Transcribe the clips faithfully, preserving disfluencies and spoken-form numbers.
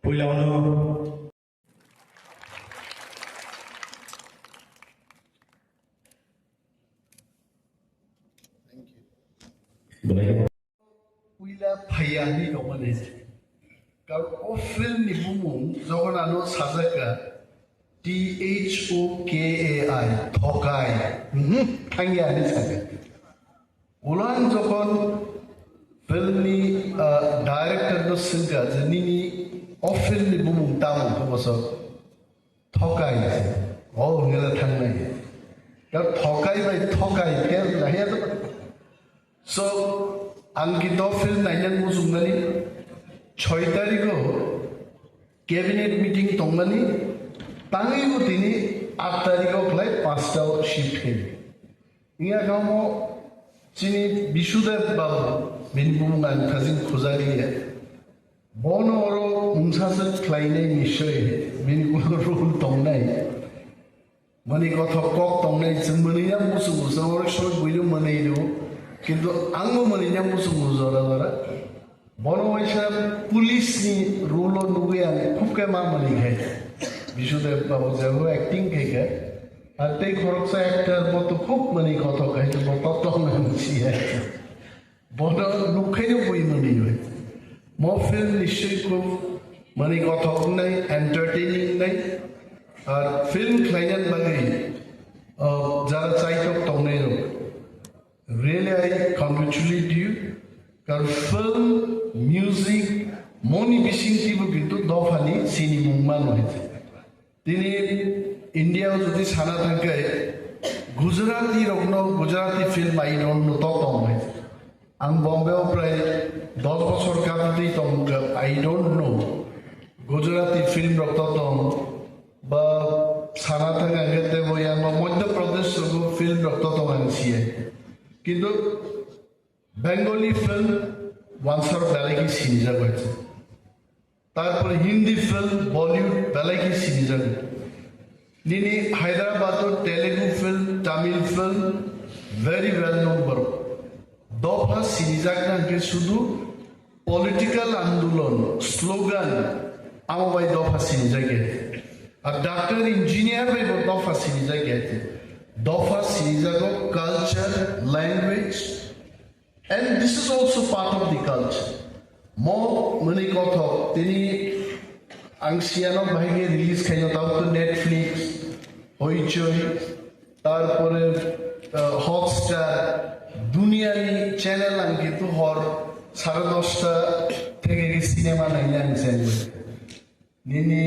Puila uno. Puila phaiya hinwi tongmani. Karon o film ni bumung jogon ano sajak kha T H O K A I, thokai. Mhm, thangya hinwi sakha. Ulo ang jokhon film ni, ah, director no swngkha je nini o film ni bumung tamo khe boso thokai se. O hwnwi le thangnai. Kar thokai bai thokai fail nahi ato. So ang kito film nainani muchungmani choi tarikh o cabinet meeting tongmani tangwi bo tini aat tarikh o khlai panchta o shift khe. Wngya khe omo chini Bisudev babu, bini bumung ang thajin khujagwi ya. Bono oro mungsa se khlainai nischoi, bini kuno role tongnai. Mani kothok kok tongnai, chwng mwnwi ya muchungo, chwng oro soi buino mwnwi rw. Kintu angbo mwnwi ya muchungo jora jora. Bono waisa police ni role o nugwi ang khub khe ma mwnwi khe. Bisudev babu jebo acting khe khe. Ar tei khoroksa actor bo to khub mwnwi kothok khai bo to tong nang si hai. Bono nukhaino bui mwnwi bai. Mo film nischoi khub mwnwi kothok wngnai, entertaining wngnai. Ar film khlainani bagwi, uh, jara chaitok tongnai rok. Really, I congratulate you. Kar film, music, moni bising tibo kintu dophani sinimung mano hai. Tini India o jodi sana thangkhe Gujarati rokno Gujarati film I don't know to tong hai. Ang Bombay o prai dos bochor kabwi tong, I don't know. Gujarati film rok to tong ba sana thang ang khe tebo yang Madhya Pradesh rogo film rok to tong ang siya. Kintu Bengali film wansar belai khe sinijak bai. Tarpore Hindi film, Bollywood belai khe sinijak. Nini Hyderabad o Telugu film, Tamil film, very well known borok. Dopha sinijak na hwnkhe sudu political andolon, slogan, amo bai dopha sinijak ya. Ar doctor, engineer bai bo dopha sinijak ya. Dopha sinijago culture, language, and this is also part of the culture. Mo mwnwi kothok tini ang siyano bahai khe release khaino tabuk to Netflix, Hoichoi, tarpore, uh, Hotstar, duniyani channel ang kintu hor sare dosta theke khe cinema naina ang channel. Nini,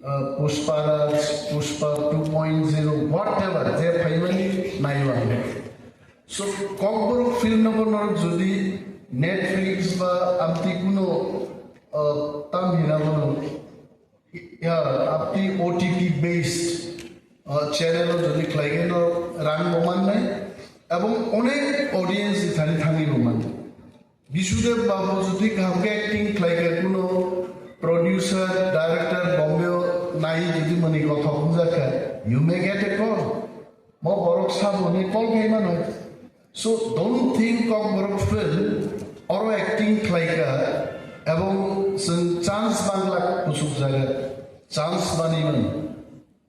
uh, Pushpa Raj, Pushpa two point zero, whatever, je phaimani naiwang. So, Kokborok film no bo norok jodi Netflix ba amtwi kuno, uh, tam hina bono, ya, amtwi O T T based, uh, channel o jodi khlai khe norok rang bo mannai, ebong onek audience ni thani thangwi bo mannai. Bisudev babu jodi kaham khe acting khlai kha, kuno producer, director Bombay o nai jodi mani kothok wngjak kha, you may get a call. Mo borok sabo ni call khai mano. So don't think Kokborok film oro acting khlai kha ebong chwng chance bangla kusuk jaga, chance bani mano.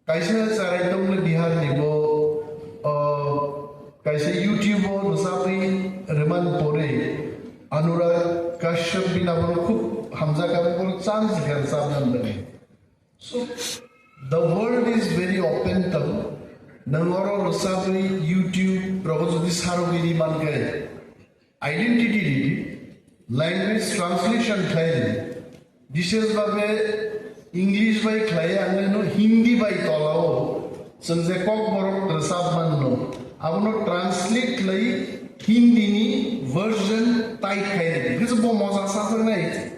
Kaisa charai tongmani Bihar ni bo, o, kaisa YouTube o rwchapwi rwmani pore Anurag Kashyap bini abono khub hamjak, abo bono chance khe rwchapna bagwi. So, the world is very open tabo. Nang oro rwchabwi YouTube rogo jodi sarogwi ri mankhe, identity ridi, language translation khlai ridi. Bises babe English bai khlai ang no Hindi bai tolao. Chwng je Kokborok rwchap manno, abono translate khlai Hindi ni version type khai ridi. Kisa bo moja sa nai.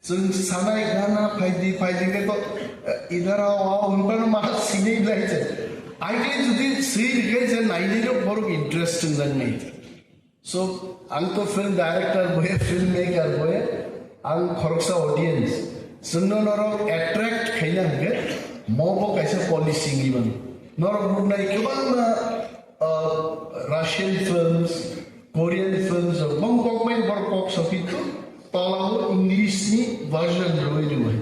Chwng sanai gana phaidi phaidi khe to, eh, idhar aao, aao, hwnphano ma sinai lai se. Aike jodi swi rikhe je nainai rok borok interest chwngjak nai. So, ang to film director boye, filmmaker boye, ang khoroksa audience. Chwngno norok attract khaina hwnkhe, mo bo kaisa policy ni mano. Norok nuknai kwbangma uh, Russian films, Korean films, bong kok bai bor kok so kintu tolao English ni version roi roi.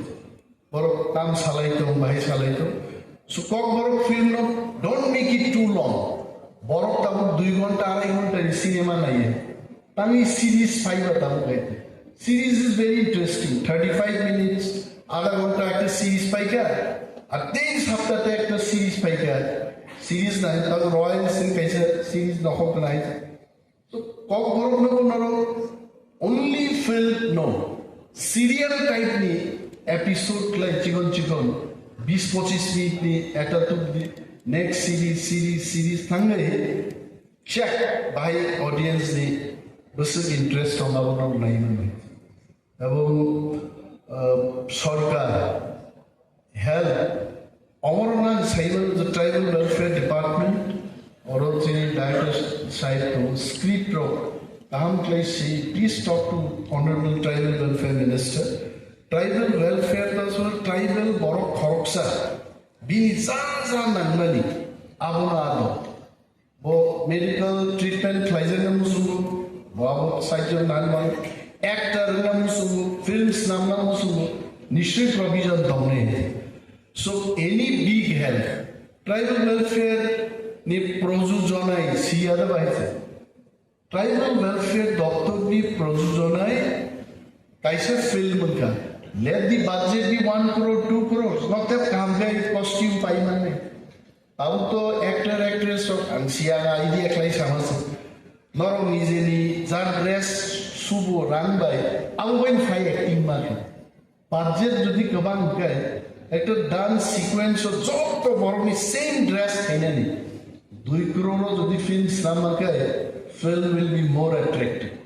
Borok tam salai tong, bahai salai tong. So kok borok film no don't make it too long. Borok tabuk dui ghonta, arai ghonta ni cinema naiye. Tangwi series phaiba tabuk hai. Series is very interesting. Thirty-five minutes, adha ghonta ekta series phaikha. Ar teis hapta te ekta series phaikha. Series nai tang Royal Singh kaisa series nokhok nai. So kok borok no norok only film no, serial type ni episode khlai chikon chikon, bis pochis minute ni ekta tuk di, next series, series, series thangai. Check, bahai audience ni bwswk interest tong abo no nai mani. Abo, uh, sorkar, health, omorna saiman the tribal welfare department, oro chini director sahib to script rok kaham khlai si, please talk to honorable tribal welfare minister. Tribal welfare ta so tribal borok khoroksa bini ja ja nangmani abono ado. Bo medical treatment khlaijakna muchungo, bo abo saichung nang nang, actor wngna muchungo, films namna muchungo, nishoi provision tongnai. So any big help, tribal welfare ni projujonai siya da bahai se. Tribal welfare doptor ni projujonai kaisa film wngkha. Let the budget be one crore, two crores, not that kaham khe costume pai mannai. Tabuk to actor, actress rok ang siya idea khlai sama se. Norok nijeni ja dress subo rang bai, abo bai phai acting ma khe. Budget jodi kwbang khe, ekta dance sequence o joto borokni same dress khainani. Dui crore o jodi film swnam ma khe, film will be more attractive.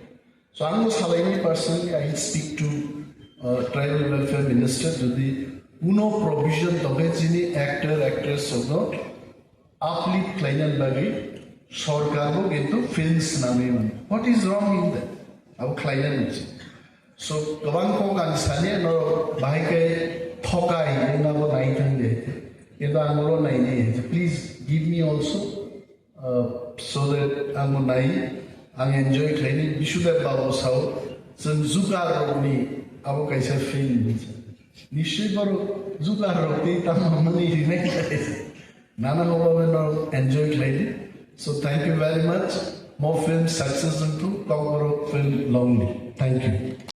So, ang salaini personally, I speak to, uh, tribal welfare minister, jodi kuno provision tongkhe chini actor, actress rokno uplift khlaina bagwi sorkar bo kintu film swnamwi mano. What is wrong in that? Abo khlaina nungsi. So, kwbang kok ang sani no bahai khe thokai wngna bo nai thang de. Kintu ang oro nai di. Please give me also. Uh, so that ang nai, ang enjoy khlaini. Bisudev Babu sao, chwng jukar rokni abo kaisa film. Nishoi borok jukar rok tei tamo mani rinai khlai. Nana hobabe no enjoy khlaini. So thank you very much. Mo film success wngthung, Kokborok film long live. Thank you.